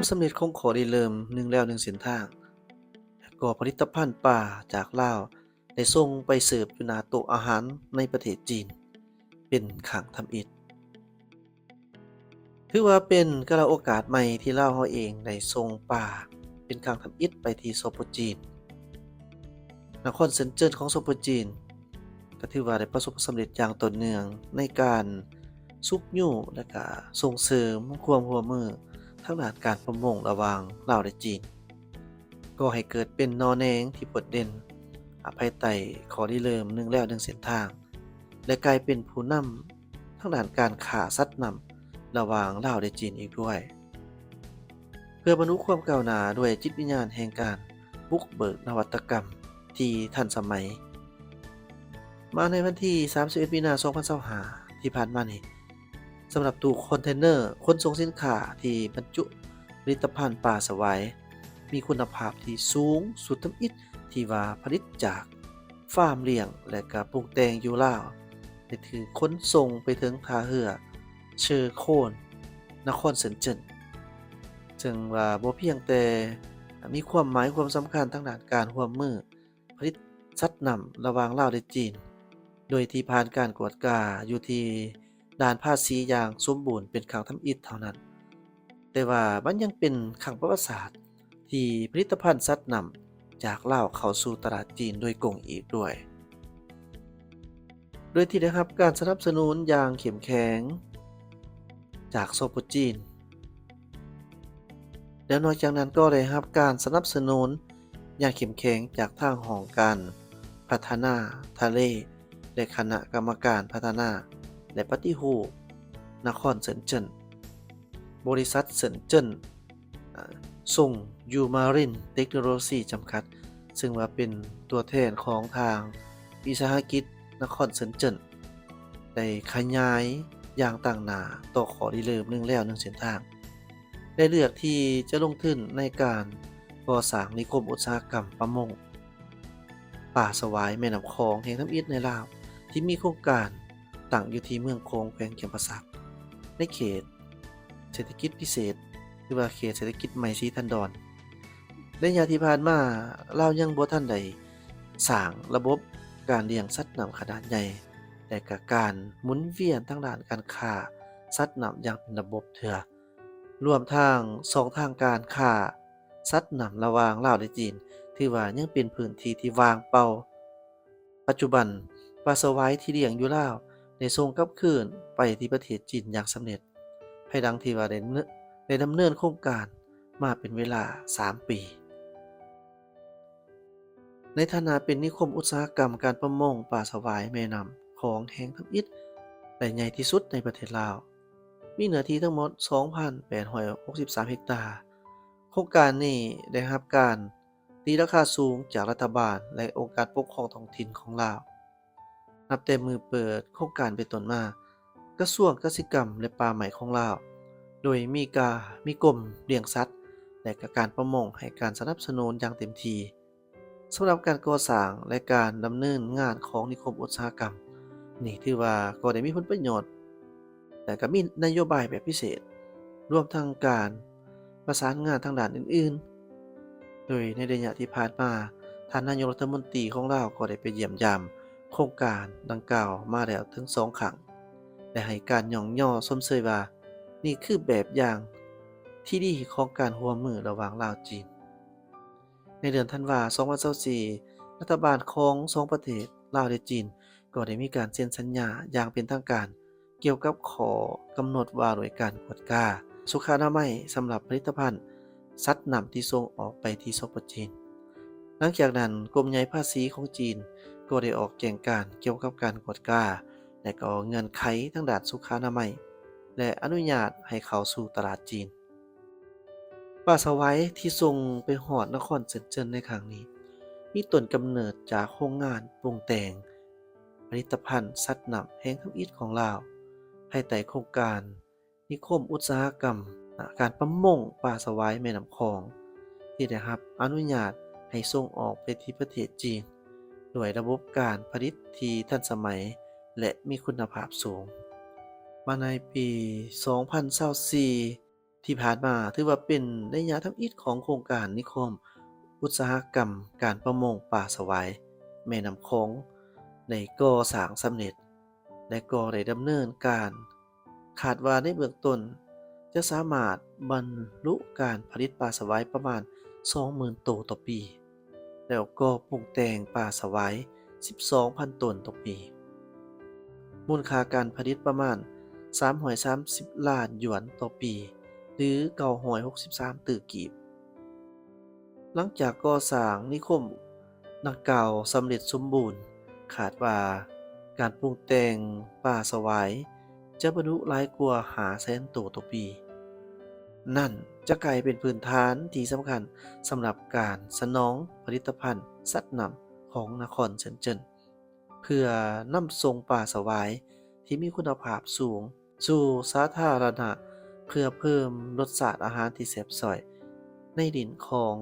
ສຳເລັດຂອງຂໍ້ລິເລີ່ມໜຶ່ງແລວໜຶ່ງເສັ້ນທາງ ກໍຜະລິດຕະພັນປາຈາກລາວໄດ້ສົ່ງໄປເສີບຢູ່ໜ້າໂຕະອາຫານໃນປະເທດຈີນເປັນຄັ້ງທຳອິດ. ຖືວ່າເປັນກາລະໂອກາດໃໝ່ທີ່ລາວເຮົາເອງໄດ້ສົ່ງປາເປັນຄັ້ງທຳອິດໄປທີ່ ສປ ຈີນ. ນະຄອນເຊິນເຈິນຂອງ ສປ ຈີນ ກໍຖືວ່າໄດ້ປະສົບຄວາມສຳເລັດຢ່າງຕໍ່ເນື່ອງໃນການຊຸກຍູ້ ແລະ ກະສົ່ງເສີມຄວາມຮ່ວມມືທາງດ້ານການປະມົງລະຫວ່າງລາວ ແລະ ຈີນ, ກໍ່ໃຫ້ເກີດເປັນໜໍ່ແໜງທີ່ໂດດເດັ່ນ ອາ ພາຍໃຕ້ຂໍ້ລິເລີ່ມໜຶ່ງແລວໜຶ່ງເສັ້ນທາງ ແລະ ກາຍເປັນຜູ້ນຳທາງດ້ານການຄ້າສັດນ້ຳລະຫວ່າງລາວ ແລະ ຈີນອີກດ້ວຍ. ເພື່ອບັນລຸຄວາມກ້າວໜ້າດ້ວຍຈິດວິນຍານແຫ່ງການບຸກເບີກນະວັດຕະກຳທີ່ທັນສະໄໝ. ມາໃນວັນທີສາມສິບເອັດ ມີນາ ສອງພັນຊາວຫ້າ ທີ່ຜ່ານມານີ້, ສຳລັບຕູ້ຄອນເທນເນີຂົນສົ່ງສິນຄ້າທີ່ບັນຈຸຜະລິດຕະພັນປາສະຫວາຍ ມີຄຸນນະພາບທີ່ສູງສຸດທຳອິດ ທີ່ວ່າຜະລິດຈາກຟາມລ້ຽງ ແລະ ກະປຸງແຕ່ງຢູ່ລາວ ໄດ້ຖືກຂົນສົ່ງໄປເຖິງທ່າເຮືອເຊີໂຄນ ນະຄອນເຊິນເຈິນ, ເຊິ່ງວ່າບໍ່ພຽງແຕ່ມີຄວາມໝາຍຄວາມສຳຄັນທາງດ້ານການຮ່ວມມືຜະລິດສັດນ້ຳລະຫວ່າງລາວ ແລະ ຈີນ, ໂດຍທີ່ຜ່ານການກວດກາຢູ່ທີ່ດ່ານພາສີຢ່າງສົມບູນເປັນຄັ້ງທຳອິດເທົ່ານັ້ນ, ແຕ່ວ່າມັນຍັງເປັນຄັ້ງປະຫວັດສາດ ທີ່ຜະລິດຕະພັນສັດນ້ຳຈາກລາວເຂົ້າສູ່ຕະຫຼາດຈີນໂດຍກົງອີກດ້ວຍ, ໂດຍທີ່ໄດ້ຮັບການສະໜັບສະໜູນຢ່າງເຂັ້ມແຂງຈາກ ສປ ຈີນ. ແລ້ວນອກຈາກນັ້ນກໍໄດ້ຮັບການສະໜັບສະໜູນຢ່າງເຂັ້ມແຂງຈາກທາງຫ້ອງການພັດທະນາທະເລ ແລະ ຄະນະກຳມະການພັດທະນາ ແລະ ປະຕິຮູບນະຄອນເຊິນເຈິນ. ບໍລິສັດເຊິນເຈິນ ອາ ຊົງຢູມາຣິນເຕັກໂນໂລຊີຈຳກັດ, ເຊິ່ງວ່າເປັນຕົວແທນຂອງທາງວິສາຫະກິດນະຄອນເຊິນເຈິນ ໄດ້ຂະຫຍາຍຢ່າງຕັ້ງໜ້າຕໍ່ຂໍ້ລິເລີ່ມໜຶ່ງແລວໜຶ່ງເສັ້ນທາງ ໄດ້ເລືອກທີ່ຈະລົງທຶນໃນການກໍ່ສ້າງນິຄົມອຸດສາຫະກຳປະມົງປາສະຫວາຍແມ່ນ້ຳຂອງແຫ່ງທຳອິດໃນລາວ ທີ່ມີໂຄງການຕັ້ງຢູ່ທີ່ເມືອງໂຂງ ແຂວງຈຳປາສັກ ໃນເຂດເສດຖະກິດພິເສດ ຫຼືວ່າເຂດເສດຖະກິດໃໝ່ສີທັນດອນ. ໄລຍະທີ່ຜ່ານມາ ລາວຍັງບໍ່ທັນໄດ້ສ້າງລະບົບການລ້ຽງສັດນ້ຳຂະໜາດໃຫຍ່ ແລະ ກະການໝູນວຽນທາງດ້ານການຄ້າສັດນ້ຳຢ່າງເປັນລະບົບເທື່ອ, ລວມທັງຊ່ອງທາງການຄ້າສັດນ້ຳລະຫວ່າງລາວ ແລະ ຈີນ ຖືວ່າຍັງເປັນພື້ນທີ່ທີ່ວ່າງເປົ່າ. ປັດຈຸບັນ, ປາສະຫວາຍທີ່ລ້ຽງຢູ່ລາວໄດ້ສົ່ງກັບຄືນໄປທີ່ປະເທດຈີນຢ່າງສຳເລັດ, ພາຍຫຼັງທີ່ວ່າໄດ້ ໄດ້ດຳເນີນໂຄງການມາເປັນເວລາສາມປີ. ໃນຖານະເປັນນິຄົມອຸດສາຫະກຳການປະມົງປາສະຫວາຍແມ່ນ້ຳຂອງແຫ່ງທຳອິດ ແລະ ໃຫຍ່ທີ່ສຸດໃນປະເທດລາວ, ມີເນື້ອທີ່ທັງໝົດສອງພັນແປດຮ້ອຍຫົກສິບສາມເຮັກຕາ. ໂຄງການນີ້ໄດ້ຮັບການ ຕີລາຄາສູງຈາກລັດຖະບານ ແລະ ອົງການປົກຄອງທ້ອງຖິ່ນຂອງລາວ. ນັບແຕ່ມື້ເປີດໂຄງການເປັນຕົ້ນມາ, ກະຊວງກະສິກຳ ແລະ ປ່າໄມ້ຂອງລາວ ໂດຍມີກາ ມີກົມລ້ຽງສັດ ແລະ ກະການປະມົງໃຫ້ການສະໜັບສະໜູນຢ່າງເຕັມທີ່. ສຳລັບການກໍ່ສ້າງ ແລະ ການດຳເນີນງານຂອງນິຄົມອຸດສາຫະກຳນີ້ ຖືວ່າກໍໄດ້ມີຜົນປະໂຫຍດ ແລະ ກໍມີນະໂຍບາຍແບບພິເສດ, ລວມທັງການປະສານງານທາງດ້ານອື່ນໆ. ໂດຍໃນໄລຍະທີ່ຜ່ານມາ, ທ່ານນາຍົກລັດຖະມົນຕີຂອງລາວກໍໄດ້ໄປຢ້ຽມຢາມໂຄງການດັ່ງກ່າວມາແລ້ວເຖິງສອງຄັ້ງ ແລະ ໃຫ້ການຍ້ອງຍໍຊົມເຊີຍວ່າ ນີ້ຄືແບບຢ່າງທີ່ດີຂອງການຮ່ວມມືລະຫວ່າງລາວ-ຈີນ. ໃນເດືອນທັນວາ ສອງພັນຊາວສີ່ ລັດຖະບານຂອງສອງປະເທດ ລາວ ແລະ ຈີນ ກໍໄດ້ມີການເຊັນສັນຍາຢ່າງເປັນທາງການ ກ່ຽວກັບຂໍ້ກຳນົດວ່າດ້ວຍການກວດກາສຸຂະອະນາໄມສຳລັບຜະລິດຕະພັນສັດນ້ຳທີ່ສົ່ງອອກໄປທີ່ ສປ ຈີນ. ຫຼັງຈາກນັ້ນ, ກົມໃຫຍ່ພາສີຂອງຈີນກໍໄດ້ອອກແຈ້ງການກ່ຽວກັບການກວດກາ ແລະ ກໍເງື່ອນໄຂທາງດ້ານສຸຂະອະນາໄມ ແລະ ອະນຸຍາດໃຫ້ເຂົ້າສູ່ຕະຫຼາດຈີນ. ປາສະຫວາຍທີ່ສົ່ງໄປຮອດນະຄອນເຊິນເຈິນໃນຄັ້ງນີ້ ມີຕົ້ນກຳເນີດຈາກໂຮງງານປຸງແຕ່ງຜະລິດຕະພັນສັດນ້ຳແຫ່ງທຳອິດຂອງລາວ, ພາຍໃຕ້ໂຄງການນິຄົມອຸດສາຫະກຳການປະມົງປາສະຫວາຍແມ່ນ້ຳຂອງ ທີ່ໄດ້ຮັບອະນຸຍາດໃຫ້ສົ່ງອອກໄປທີ່ປະເທດຈີນ ດ້ວຍລະບົບການຜະລິດທີ່ທັນສະໄໝ ແລະ ມີຄຸນນະພາບສູງ. ມາໃນປີສອງພັນຊາວສີ່ ທີ່ຜ່ານມາຖືວ່າເປັນໄລຍະທຳອິດຂອງໂຄງການນິຄົມອຸດສາຫະກຳການປະມົງປາສະຫວາຍແມ່ນ້ຳຂອງ ໄດ້ກໍ່ສ້າງສຳເລັດ ແລະ ກໍໄດ້ດຳເນີນການ. ຄາດວ່າໃນເບື້ອງຕົ້ນຈະສາມາດບັນລຸການຜະລິດປາສະຫວາຍປະມານສອງໝື່ນໂຕຕໍ່ປີ ແລ້ວກໍປຸງແຕ່ງປາສະຫວາຍສິບສອງພັນໂຕນຕໍ່ປີ, ມູນຄ່າການຜະລິດປະມານສາມຮ້ອຍສາມສິບລ້ານຢວນຕໍ່ປີ ຫຼື ເກົ້າຮ້ອຍຫົກສິບສາມຕື້ກີບ. ຫຼັງຈາກກໍ່ສ້າງນິຄົມດັ່ງກ່າວສຳເລັດສົມບູນ, ຄາດວ່າການປຸງແຕ່ງປາສະຫວາຍຈະບັນລຸຫຼາຍກວ່າຫ້າແສນໂຕຕໍ່ປີ. ນັ້ນຈະກາຍເປັນພື້ນຖານທີ່ສຳຄັນສຳລັບການສະໜອງຜະລິດຕະພັນສັດນ້ຳຂອງນະຄອນເຊິນເຈິນ ເພື່ອນຳສົ່ງປາສະຫວາຍທີ່ມີຄຸນນະພາບສູງສູ່ສາທາລະນະ ເພື່ອເພີ່ມລົດຊາດອາຫານທີ່ແຊບຊ້ອຍໃນດິນຂອງ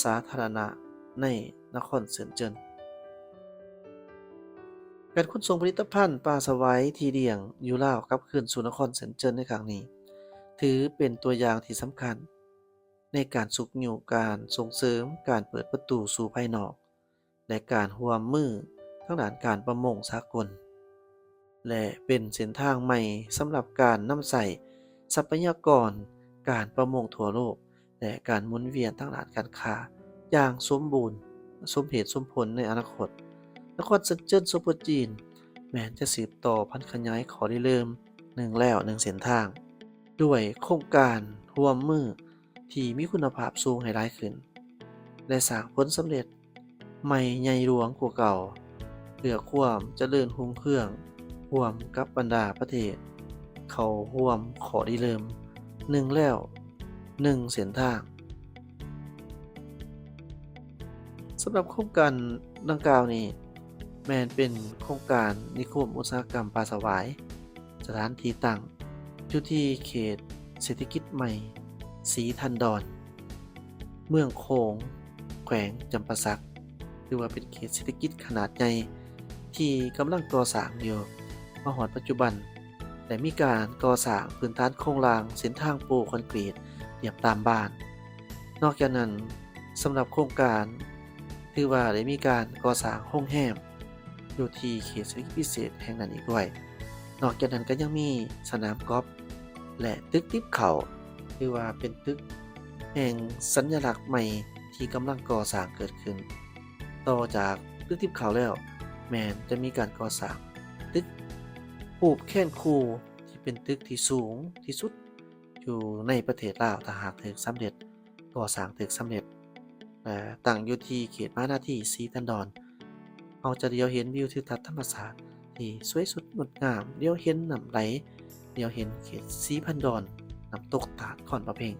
ສາທາລະນະໃນນະຄອນເຊິນເຈິນ. ການຂົນສົ່ງຜະລິດຕະພັນປາສະຫວາຍທີ່ລ້ຽງຢູ່ລາວກັບຄືນສູ່ນະຄອນເຊິນເຈິນໃນຄັ້ງນີ້ ຖືເປັນຕົວຢ່າງທີ່ສຳຄັນໃນການຊຸກຍູ້ການສົ່ງເສີມການເປີດປະຕູສູ່ພາຍນອກ ແລະ ການຮ່ວມມືທາງດ້ານການປະມົງສາກົນ ແລະ ເປັນເສັ້ນທາງໃໝ່ສຳລັບການນຳໃຊ້ຊັບພະຍາກອນການປະມົງທົ່ວໂລກ ແລະ ການໝູນວຽນທາງດ້ານການຄ້າຢ່າງສົມບູນ ສົມເຫດສົມຜົນໃນອະນາຄົດ. ນະຄອນເຊິນເຈິນ ໂຊໂປຈີນ ແມ່ນຈະສືບຕໍ່ຜັນຂະຫຍາຍຂໍ້ລິເລີ່ມໜຶ່ງແລ້ວໜຶ່ງເສັ້ນທາງ ດ້ວຍໂຄງການຮ່ວມມືທີ່ມີຄຸນນະພາບສູງໃຫ້ຫຼາຍຂຶ້ນ ແລະ ສ້າງຜົນສຳເລັດໃໝ່ໃຫຍ່ຫຼວງກວ່າເກົ່າ ເພື່ອຄວາມຈະເລີນຮຸ່ງເຮືອງຮ່ວມກັບບັນດາປະເທດເຂົ້າຮ່ວມຂໍ້ລິເລີ່ມໜຶ່ງແລ້ວໜຶ່ງເສັ້ນທາງ. ສຳລັບໂຄງການດັ່ງກ່າວນີ້ ແມ່ນເປັນໂຄງການນິຄົມອຸດສາຫະກຳປາສະຫວາຍ, ສະຖານທີ່ຕັ້ງຢູ່ທີ່ເຂດເສດຖະກິດໃໝ່ສີທັນດອນ, ເມືອງໂຂງ, ແຂວງຈຳປາສັກ, ຖືວ່າເປັນເຂດເສດຖະກິດຂະໜາດໃຫຍ່ທີ່ກຳລັງກໍ່ສ້າງຢູ່. ມາຮອດປັດຈຸບັນ ໄດ້ມີການກໍ່ສ້າງພື້ນຖານໂຄງລ່າງເສັ້ນທາງປູຄອນກຣີດລຽບຕາມບ້ານ. ນອກຈາກນັ້ນ, ສຳລັບໂຄງການ ຖືວ່າໄດ້ມີການກໍ່ສ້າງໂຮງແຮມຢູ່ທີ່ເຂດເສດຖະກິດພິເສດແຫ່ງນັ້ນອີກດ້ວຍ. ນອກຈາກນັ້ນກໍຍັງມີສະໜາມກອບ ແລະ ຕຶກຕິບເຂົ້າ, ຖືວ່າເປັນຕຶກແຫ່ງສັນຍະລັກໃໝ່ທີ່ກຳລັງກໍ່ສ້າງເກີດຂຶ້ນ. ຕໍ່ຈາກຕຶກຕິບເຂົ້າແລ້ວ, ແມ່ນຈະມີການກໍ່ສ້າງຕຶກຮູບແຄນຄູ ທີ່ເປັນຕຶກທີ່ສູງທີ່ສຸດຢູ່ໃນປະເທດລາວ. ຖ້າຫາກຖືກສຳເລັດ, ກໍ່ສ້າງຖືກສຳເລັດ ແລະ ຕັ້ງຢູ່ທີ່ເຂດມະຫານາທີສີທັນດອນ, ເຮົາຈະຫຼຽວເຫັນວິວທິວທັດທຳມະຊາດທີ່ສວຍສົດງົດງາມ, ຫຼຽວເຫັນນ້ຳໄຫຼ, ຫຼຽວເຫັນເຂດສີພັນດອນ, ນ້ຳຕົກຕາດຄອນພະເພັງ.